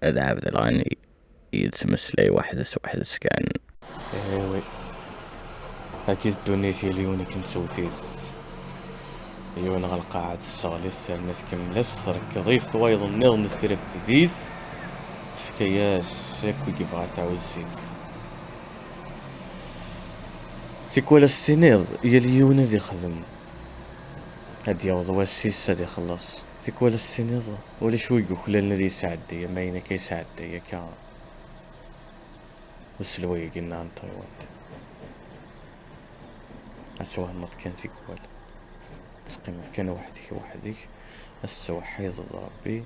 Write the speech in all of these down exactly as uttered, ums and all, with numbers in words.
ad ɛebdeɣ ani yettmeslay weḥd-s, weḥd-s kan. Ewi. Akked ddunit yal yiwen akken tewwet-it. Yiwen ɣer lqaɛa tesseɣli-t, terna tkemmel-as, trekkeḍ-it, wayeḍ nniḍen trefd-it, tefka-yas akk i yebɣa, tɛuzz-it. Tikwal ad s-tiniḍ yal yiwen ad ixdem, ad d-yaweḍ wass-is ad ixelleṣ. Tikwal ad s-tiniḍ ulac wi yuklalen ad yesɛeddi, am ayen akka yesɛedday akka uselway-agi-nneɣ n Taywan. Ad twehmeḍ kan tikwal. Teqqimeḍ kan weḥd-k, weḥd-k, ad tettweḥḥideḍ Rebbi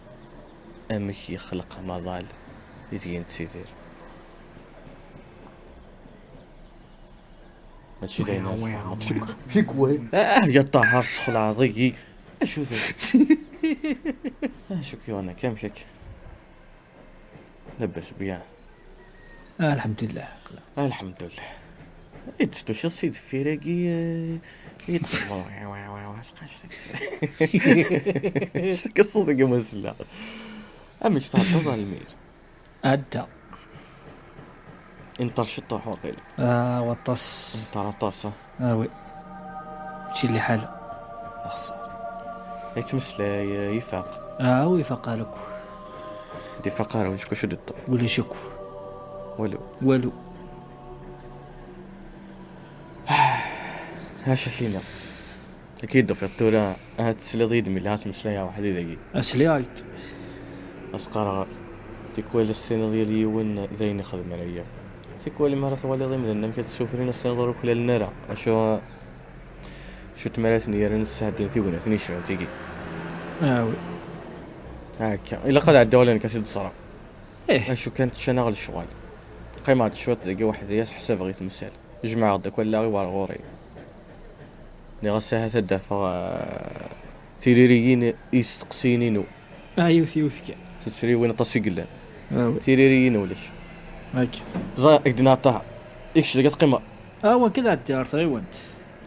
amek yexleq amaḍal ideg i nettidir. Mačči d ayen ara tfehmeḍ. Tikwal. Ah, ya Ṭaher, ssexlaɛeḍ-iyi. Acu d acu k-yuɣen akka, amek akka? Labas, bien. Ah, lḥemdullah. Ah, lḥemdullah. I d-tuciḍ si deffir-agi, eh, i d-, tekkiḍ ṣṣut-agi ma selleɣ. Amek tɛeddaḍ a Lmir? Ɛedda. Inṭer ciṭuḥ waqila. Ah, waṭas. Inṭer aṭas, ah. Ah, oui. Mačči lḥal. Axṣar. Yettmeslay, eh, ifaq. Ah, ur ifaq ara akk. Ur d-ifaq ara, ulac acu d-iṭṭef. Ulac akk. Walu. Walu. Acu k-iniɣ? Akka i d-tufiḍ tura, ahat tesliḍ-iyi-d mi lliɣ ttmeslayeɣ weḥd-i dagi. Asliɣ-ak-d. As-qqareɣ, tikwal ad s-tiniḍ yal yiwen d ayen ixdem ara yaf. Tikwal mi ara twaliḍ imdanen amek ad ssufrin, ad s-tiniḍ ur uklalen ara. Acu, acu tmara ten-yerran ad sɛeddin tignatin yecban tigi. Ah, oui. Akka. Ilaq ad ɛeddiɣ ula nekk ad t-id-ẓreɣ. Eh. Acu kan ččan-aɣ lecɣal. Qqimeɣ-d cwiṭ dagi weḥd-i, ad s-ḥsabeɣ i temsal. Jemɛeɣ-d akk allaɣ-iw ar ɣur-i. Nniɣ-as ahat ad d-afeɣ, eh, tiririyin i yesteqsiyen-inu. Ah, yiwet, yiwet kan. Tuttriwin aṭas i yellan. Ah, oui. Tiririyin ulac. Akka. Ẓriɣ, i k-d-nniɣ Ṭaher. I kečč dagi ad teqqimeḍ? Ah, wa kan ad ɛeddiɣ ɣer tɣiwant.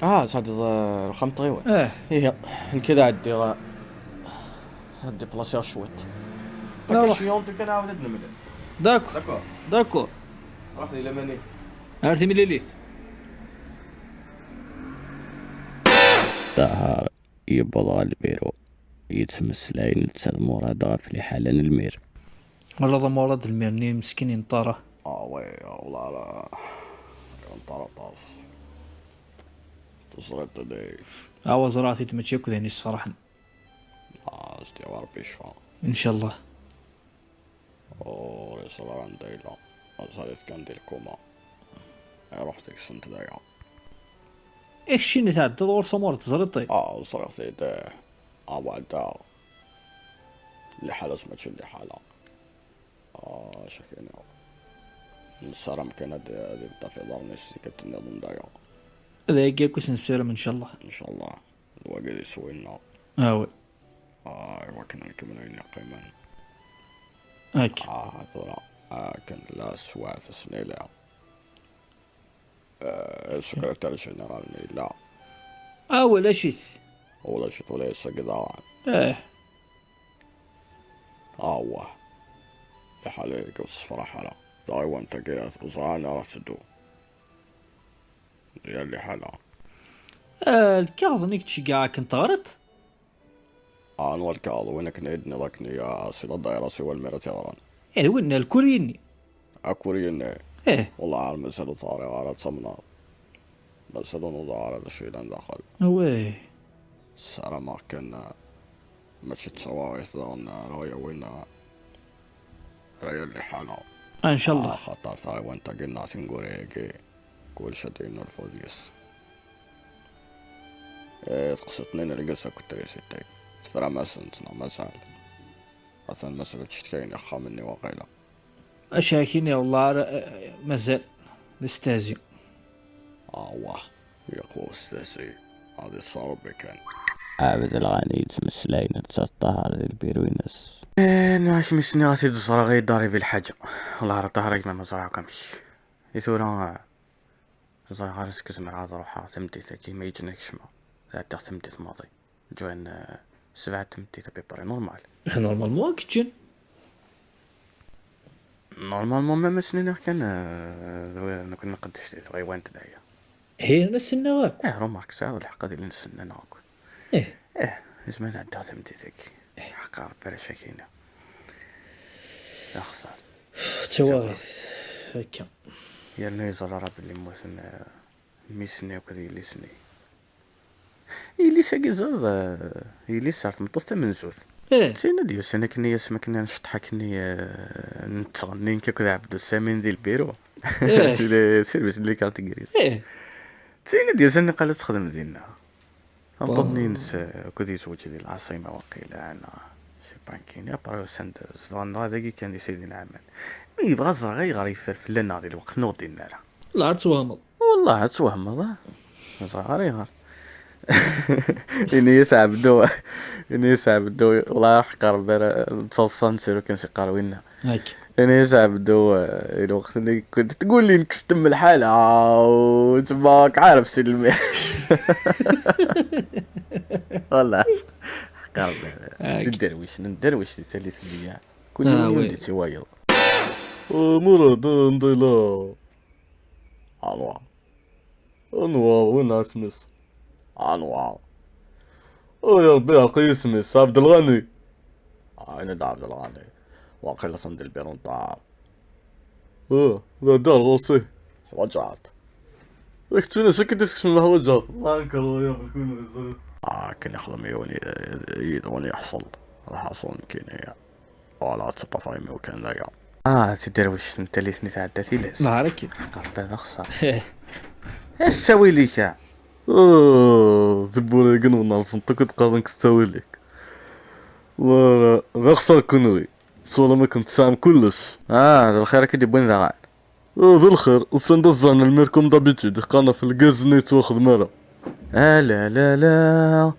Ah, tɛeddiḍ, eh, ar uxxam n tɣiwant? Eh. Ihi, nekk ad ɛeddiɣ, eh, ad diplasiɣ cwiṭ. Akka, ruḥ. Ciyunti kan, ɛawed ad nemlal. D'accord. D'accord. D'accord. Ruḥ di laman-ik. Ar timlilit. Ṭaher yewweḍ ɣer lbiru, yettmeslay netta d Murad ɣef liḥala n Lmir. Wala d Murad Lmir-nni meskin yenṭer. Ah, oui, ah, wala ara yenṭer aṭas. Teẓriḍ-t-id. Awa, ẓriɣ-t-id, mačči akk d ayen yessefraḥen. Ah, s-d-yawi Rebbi ccfa. Ncallah. Ur yeẓri ara anda yella. Mazal-it kan di lkuma. Iruḥ deg-sent daya. I keččini tɛeddaḍ ɣur-s, a Murad, teẓriḍ-t-id? Ah, ẓriɣ-t-id, eh. Ah, wɛeddaɣ. Liḥala-s mačči liḥala. Ah, acu k-iniɣ. Nessaram kan ad, ad ibeṭṭef iḍarren-is tikkelt nniḍen daya. D ayagi akk i s-nessaram, ncallah. Ncallah. D wagi d iswi-nneɣ. Ah, oui. Ah, i wakken ad nkemmel ayen yeqqimen. Akka. Ah, tura. Akken tella teswiɛt ass-nni yella. Eh, secrétaire général-nni yella. Ah, ulac-it. Ulac-it, ula d ass-agi daɣen. Eh. Awah. Liḥala-agi ur tessefraḥ ara. Taɣiwant-agi ur ẓriɣ ara ara teddu. Yal liḥala. Eh, lkaɣeḍ-nni i k-d-ceggɛeɣ akken teɣriḍ? Ah, anwa lkaɣeḍ? Win akken i d-tenniḍ akken i, ah, si la dayra si walmi ara t-iɣran. Eh, d winna, lkuryi-nni. Akuryi-nni? Eh. Wellah, ar mazal ur t-ɣriɣ ara, ad tamneḍ. Mazal ur nuḍeɣ ara d acu yellan daxel. Away. Ssarameɣ kan, ah, mačči d tawaɣit daɣen ara ɣ-yawin, ah, ara yal liḥala. Ah, ncallah. Ah, axaṭer taɣiwant-agi neɣ tineggura-agi, kullec ad d-yennulfu deg-s. Eh, teqsiṭ-nni n lgaz akked trisiti. Tefram-asent neɣ mazal? Atan mazal ur d-cetkayen ixxamen-nni waqila. Acu ara k-iniɣ, wellah ara, eh, mazal. D astehzi. Awah, yeqwa ustazi. Ad iṣṣer Rebbi kan. Ɛbed Lɣani yettmeslay netta d Ṭaher di lbiru-ines. Eh, nniɣ-ak mi s-nniɣ ad t-id-ẓreɣ i d-arrivi lḥaǧa. Wellah ara Ṭaher, a gma, ma ẓriɣ akk amek. I tura, eh, ẓriɣ ara s-k zemreɣ ad ruḥeɣ tameddit-agi, ma yeǧǧen ad kecmeɣ. Ad ɛeddiɣ tameddit maḍi. Ǧwan, eh, sebɛa tameddit à peu près, normal. Eh, normalement, ad k-ǧǧen. Normalement, même ass-nni kan, euh, d wi-, nekkni nqeddec di tɣiwant daya. Hi, nessenna akk. Eh, remarque, tesɛiḍ lḥeqq, ad ilin ssnen akk. Eh. Eh, nezmer ad ɛeddaɣ tameddit-agi. Ḥeqqa Rebbi ara cakina. D axeṣṣar. Ttawaɣit. Akka. Yerna yeẓra Rebbi belli mmuten, eh, mmi-s-nni akked yelli-s-nni. Yelli-s-agi ẓer, eh, yelli-s ar tmeṭṭut tamenzut. Eh. D tin i d-yusan akken i asmi akken ad nceṭṭeḥ akken i, eh, nettɣenni nekk akked Ɛebdu Samin di lbiru. Eh. Si le service de l'écart gris. Eh. D tin i d-yusan niqal ad texdem dinna. Amḍan-ines, eh, akked yezweǧ di lɛaṣima waqila, neɣ je sais pas nekkini, après usan-d zedɣen dɣa dagi kan di Sidi Nɛaman. Mi yebɣa ẓreɣ ayɣer yeffer fell-aneɣ di lweqt-nni ur ɣ-d-yenni ara. Lɛar ad twehmeḍ. Wellah ad twehmeḍ, ah. Ur ẓriɣ ara ayɣer. Ini-as Ɛebdu, ini-as Ɛebdu, wellah ḥeqqa Rebbi ara d taḍsa n siru kan s-iqqar winna. Ini-as Ɛebdu, eh, i lweqt-nni kent tgulli nekkes-tem lḥala, u tebɣa k-ɛaref si lmir. Wellah ḥeqqa Rebbi. Nderwic, nderwic di tallit-nni. Kul yiwen yemdi-tt i wayeḍ. Murad, anda yella? Anwa? Anwa? Win isem-is? Anwa? Ay Rebbi, yeɛreq-iyi isem-is. Ɛebdelɣani. Ɛni d Ɛebdelɣani? Waqila atan di lbiru n ṭṭɛam. Uh, d adda ɣur-s. Ḥwaǧeɣ-t. D keččini s akka d-iskecmen leḥwaǧ-a. Akken ixdem yiwen yid-wen yeḥṣel. Lḥaṣul nekkini. Wala ad teṭṭafeɣ imi-w kan daya. Ah, tiderwect n tallit-nni tɛedda tilas. Nehar akken. Aqerṭa d axeṣṣar. Ssawil-ik-a. Ah, tibbura-agi n wennerẓen akk ad qqaren-k ssawil-ik. D axeṣṣar kunwi. Ssawal am akken tesɛam kullec. Ah, d lxir i k-id-iwwin daɣen. Ah, d lxir. Usan-d ad ẓẓren lmir comme d'habitude. Qqaren ɣef lgaz-nni yettwaxdem ara. Ah, la, la, la.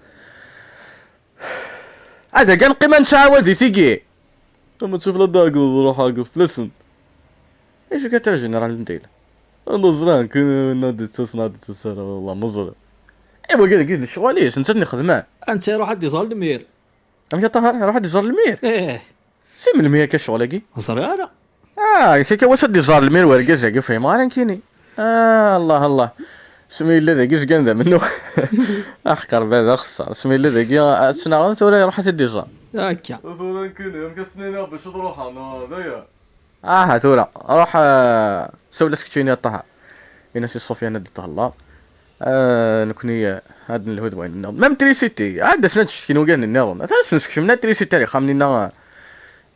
Ad agan qqim ad nesɛawad i tigi. Ama tufla d aɛeggeḍ d ruḥ aɛeggeḍ fell-asen. I secrétaire général n dil. Anda ẓran kan winna d-ittas neɣ d-ittas ara, wallah ma ẓriɣ. I wagi dagi d lecɣal-is, netta ad nexdem. Anta iruḥ ad d-iẓer lemir? Amek a Ṭaher, iruḥ ad d-iẓer lemir? Ih. Si melmi akka ccɣel-agi? Ur ẓriɣ ara. Ah, kaka wass ad d-iẓer lemir wergaz-agi, ur fhimeɣ ara nekkini. Ah, Allah, Allah. Asmi yella dagi zgan d amennuɣ. Aḥeqq Rebbi d axeṣṣar. Asmi yella dagi ad tt-naɣen, tura iruḥ ad t-id-iẓer. Akka. Tura nekkini, amek ad s-niniɣ bac ad ruḥeɣ, neɣ d aya? Aha, tura, ruḥ, ah, sawel-as keččini a Ṭaher. Ini-as i Sufyan ad d-thelleḍ. Ah, nekkni, ah, ad nelhu d wayen nniḍen. Même trisiti, ad d-asen ad d-cetkin wigad nniḍen. Atan ad sen-skecmen trisiti ar ixxamen-nni, ah,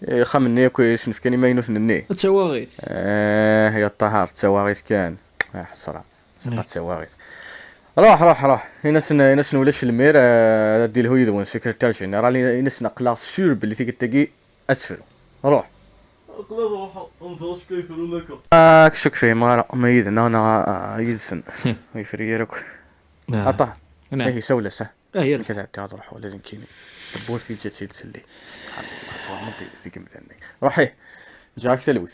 ixxamen-nni akk i sen-fkan imaynuten-nni. D tawaɣit. Eh, ya Ṭaher, d tawaɣit kan. Ah, ḥesra. Ḥesra d tawaɣit. Ruḥ, ruḥ, ruḥ. Ini-asen, ini-asen ulac lmir, ah, ad d-ilhu yid-wen secrétaire général, ini-asen aql-aɣ sûr belli tikkelt-agi ad tefru. Ruḥ. Aql-aɣ ruḥeɣ, ad nẓer acu akka yefrun akka. Ah, kečč ur k-fhimeɣ ara, ma yid-neɣ neɣ, ah, yid-sen. Ur yefri ara akk. Ah. A Ṭaher. Naam. Ihi, sawel-as, ah. Ah, yir. Amek ad ɛeddiɣ ad ruḥeɣ ula d nekkini. Tawwurt yeǧǧa-tt-id fell-i. Subḥan Allah, twehmeḍ di, di yemdanen-agi. Ruḥ, ih. Ǧǧiɣ-ak talwit.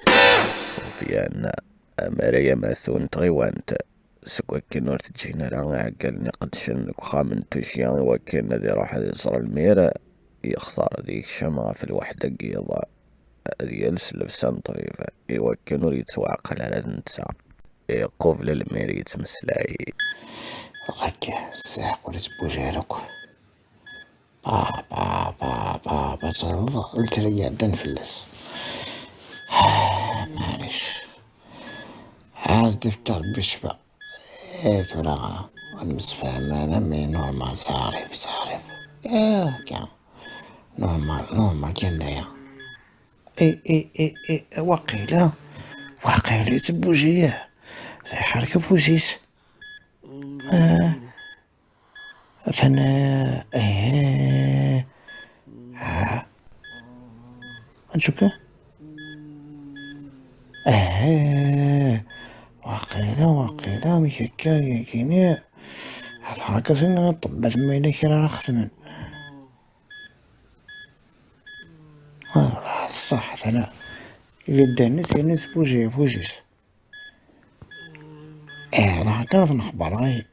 Sufyan, amaray amatu n tɣiwant. Seg wakken ur t-ǧǧin ara iɛeggalen iqeddcen deg uxxam n tujjya i wakken ad iruḥ ad iẓer lmir, yextar ad yekcem ɣef lweḥda n yiḍ, ad yels llebsa n ṭṭbib i wakken ur yettwaɛqal ara d netta. Iqubel lmir yettmeslay. Lqaki, ssaɛa ur yettbuj ara akk. Ba, ba, ba, ba, ba, tzerreḍ, letray iɛeddan fell-as. Ah, maɛlic. Ɛad d-ifka Rebbi ccfa. Eh, tura ad nemsefham ara, mais normal, s aɣrib, s aɣrib. Eh, akka. Normal, normal kan d aya. Eh, eh, eh, eh, waqila, waqila yettbuji. Iḥerk afus-is. Ah. Atan, eh, eh, ah. Acu kan? Eh, waqila, waqila, amek akka, yakini? Ḥaca akka sin ṭṭebbat ma yella kra ara xedmen. Ah, ṣṣeḥ, tala. Yeddan-is, yerna yettbuji, buji-s. Eh, ruḥ kan ad nexber, ay.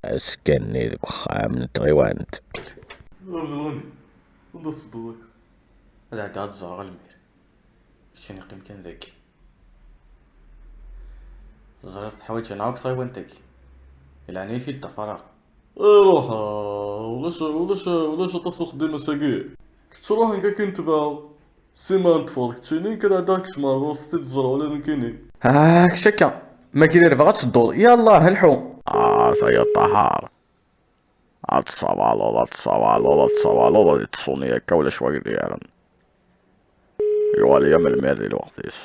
Azekka-nni deg uxxam n tɣiwant. Rǧu, anda tettedduḍ akka? Ad ɛeddiɣ ad ẓreɣ lmir. Keččini qqim kan dagi. Teẓriḍ teḥwaǧ-aneɣ akk tɣiwant-agi. Di leɛnaya-k ur d-ṭṭafar ara. Iruḥ, ulac, ulac, ulac aṭas n uxeddim ass-agi. Kečč ruḥ nekk akken tebɛeɣ. Sima n ṭṭfeḍ keččini, nekk ad ɛeddaɣ kecmeɣ ɣur-s tid ẓreɣ ula d nekkini. Ah, kečč akka. Ma kra rbeɣ ad tedduḍ. Yallah, lḥu. Ah, taya ṭaḥar. Ad tsawaleḍ, ad tsawaleḍ, ad tsawaleḍ, ad iṭṣuni akka ulac wagdaren. Yuɣal-iyi am lmir di lweqt-is.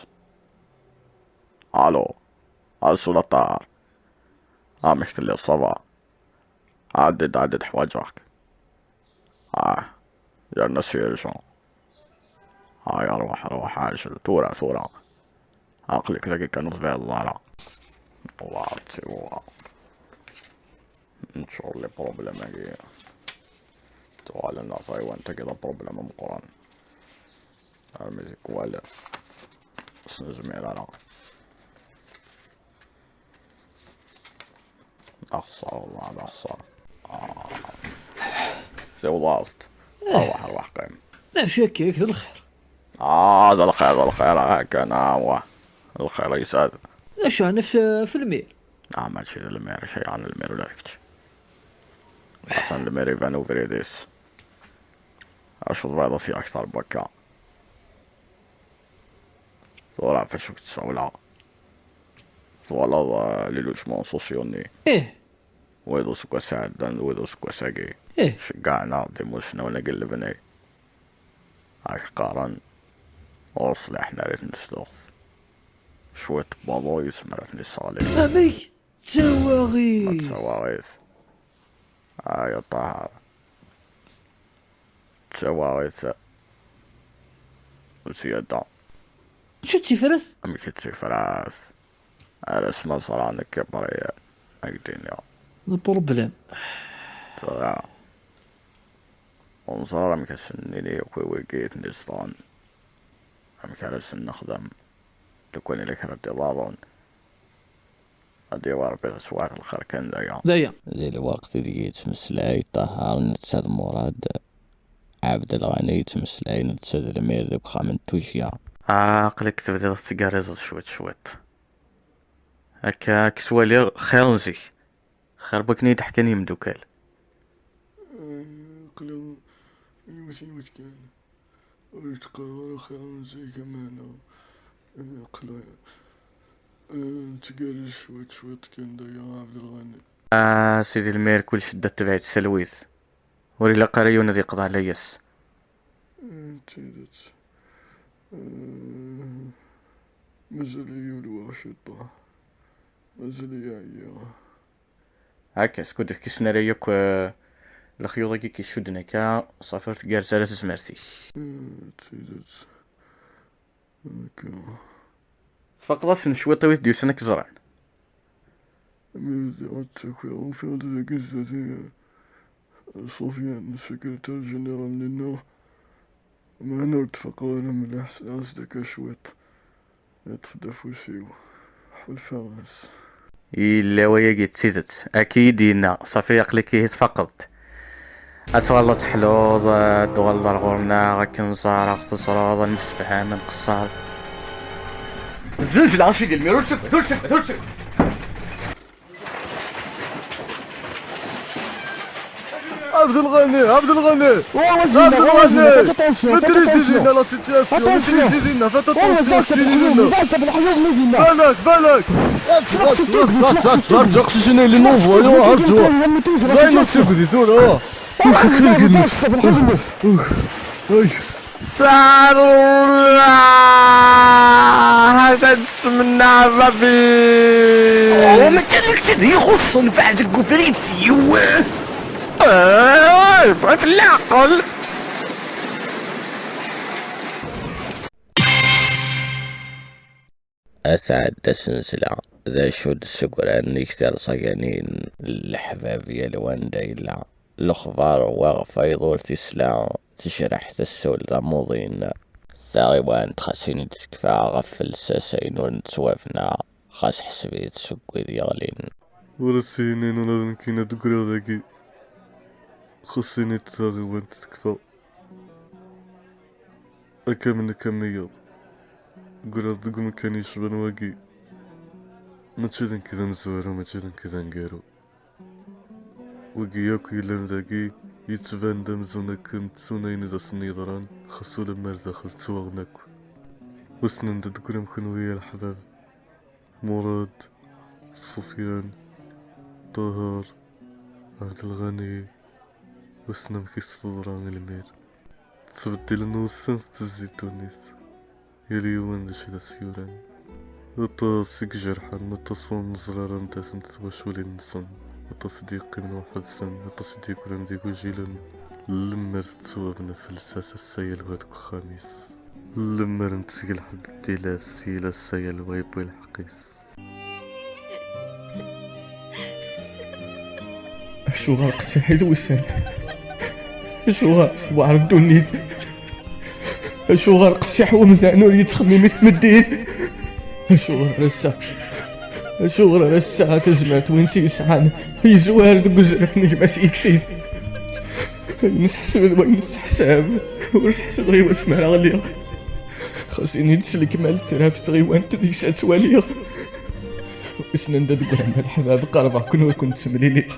Alo, a Sulaṭar. Amek telliḍ, ça va? Ɛeddi-d, ɛeddi-d, ḥwaǧeɣ-k. Ah, yerna s urgent. Ay, arwaḥ, arwaḥ, ɛajel, tura, tura. Aql-ik dagi kan ur tbiɛdeḍ ara. Wa, tiwa. Neččur les problèmes-agi. Tuɣalen ɣer taywant-agi d aproblem ameqqran. Armi tikwal s nezmir ara. D axeṣṣar, wallah, d axeṣṣar. Ah. Tiwḍaḍ. Eh. Arwaḥ, arwaḥ, qqim. Mačči akka, yak d lxir. Ah, d lxir, d lxir, ah, kan, ah, wa. D lxir, yesɛad. D acu ɛni f-, f lmir? Ah, mačči d lmir, acu yeɛni lmir ula d kečč? Atan lmir iban ubrid-is. Acu tebɣiḍ ad t-yaɣ akteṛ n wakka? Tura ɣef acu k-d-ssawleɣ? Twalaḍ, eh, les logements sociaux-nni? Ih. Wid useggas iɛeddan d wid useggas-agi. Ih. Ceggɛen-aɣ-d imusnawen-agi n lebni. Ak qqaren ur ṣliḥen ara i tnesduɣt. Cwiṭ n waḍu yezmer ad ten-isseɣli. Amek? D tawaɣit! D tawaɣit. Ay a Ṭaher. D tawaɣit. U ziyada. Acu d tifrat? Amek d tifrat? Ar asma ẓriɣ nekk iḍri, ad k-d-iniɣ. D problème. Tura, ur neẓri ara amek ad sen-nini akk i wigi i ten-izedɣen. Amek ara sen-nexdem? Lukan yella kra d-iḍerrun, ad d-yawi Rebbi taswiɛt n lxir kan d aya. D aya. Di lweqt ideg yettmeslay Ṭaher netta d Murad, Ɛebdelɣani yettmeslay netta d Lmir deg uxxam n tujjya. Ah, aql-ik tebdiḍ tettgerrizeḍ cwiṭ cwiṭ. Akka, akka ttwaliɣ xir n zik. Xir n wakken i yi-d-ḥkan yimdukal. Eh, aql-aɣ yiwet yiwet kan. Ur yettqerrib ara xir n zik, ameɛna, eh, aql-aɣ, eh, nettgerriz cwiṭ cwiṭ kan d aya, Ɛebdelɣani. Ah, Sidi Lmir, kullec dda tebɛ-it s talwit. Ur ilaq ara yiwen ad yeqḍeɛ layas. Eh, d tidet. Eh, mazal-iyi ulweɣ ciṭṭaḥ. Mazal-iyi ɛyiɣ. Akka, skud ur k-kksen ara yakk, eh, lexyuḍ-agi k-icudden akka, ṣafi ur tgerrez ara tezmert-ik. Eh, d tidet. Akka. Tfaqeḍ-asen cwiṭ i wid d-yusan ad k-ẓren? Mi bdiɣ ad ttakiɣ, ufiɣ-d dagi zdat-i, eh, Sufyan, sekretar jeneral-nneɣ. Meɛna ur d-faqeɣ ara mliḥ, sɛiɣ-as-d akka cwiṭ. Yeṭṭef-d afus-iw. Ḥulfaɣ-as. Yella wayagi d tidet. Akka i yi-d-yenna. Ṣafi, aql-ik ihi tfaqeḍ-d. Ad tuɣaleḍ ad teḥluḍ, ad tuɣaleḍ ar ɣur-neɣ, akken ẓer, ad ɣ-teẓreḍ, ad nemsefham, ad nqeṣṣer. Zzelzleɣ a Sidi Lmir, ur tsebbet, ur tsebbet, ur tsebbet. Abdelghani, Abdelghani! Abdelghani! Maîtrisez dinna la situation, maîtrisez dinna, faites attention, faites attention. Balak, balak! Rǧu aqcic-nni, il est non-voyant, rǧu. D ayen ur tugdi tura. Ay. Sarullah! Atan semneɛ Rabbi! Oh, ma kan nekk i d-ixuṣṣen, beɛd deg ubrid yiwen! Ah, yeffeɣ-it leɛqel! Ad tɛedda snesla, d acu d-ssegran-nni tirẓaganin n leḥbab yal wanda yella. Lexbar waɣef ay ḍur tisla, tejreḥ tasa ul d amuḍin. Taɣiwant xas ini d-tekfa ɣef lsas ayen ur nettwabna, xas ḥseb-it seg wid yeɣlin. Ur as-yinin ula d nekkini ad d-ggriɣ dagi. Xas ini-d taɣiwant tekfa. Akka am nekk am wiyaḍ, ggriɣ deg umkan yecban wagi. Mačči d nekk d amezwaru, mačči d nekk d aneggaru. Wigi akk yellan dagi, yettban-d amzun akken ttun ayen i d asen-yeḍran, xas ulamma ar daxel ttwaɣen akk. Wissen anda d-teggram kenwi a leḥbab? Murad, Sufyan, Ṭaher, Ɛebdelɣani, wissen amek i s-teḍra i lmir. Ttbeddilen wussan, tettezzi ddunit. Yal yiwen d acu i d as-yuran. Aṭas i ijerḥen, aṭas ur neẓri ara anda-tent twaculin-nsen, aṭas i d-yeqqimen weḥd-sen, aṭas i d-yekkren d igujilen. Lemmer tettwabna fell-as ass-a yal wa deg uxxam-is. Lemmer netteg lḥedd d tilas, yal ass-a yal wa yewwi lḥeqq-is. Acuɣer qessiḥ i d wussan? Acuɣer tewɛer ddunit? Acuɣer qessiḥ umdan ur yettxemmim i tmeddit? Acuɣer ass-a? Acuɣer ass-a tazmert win tt-yesɛan yezwar deg uzref n gma-s yeks-it? Ayen sḥesbeɣ d wayen sseḥsab, ur sḥesbeɣ i wasmi ara ɣliɣ. Xas ini-d s lekmal terra ɣef tɣiwant deg-s ad twaliɣ. Wissen anda deg wurma leḥbab, qerbeɣ-ken ur ken-ttemliliɣ.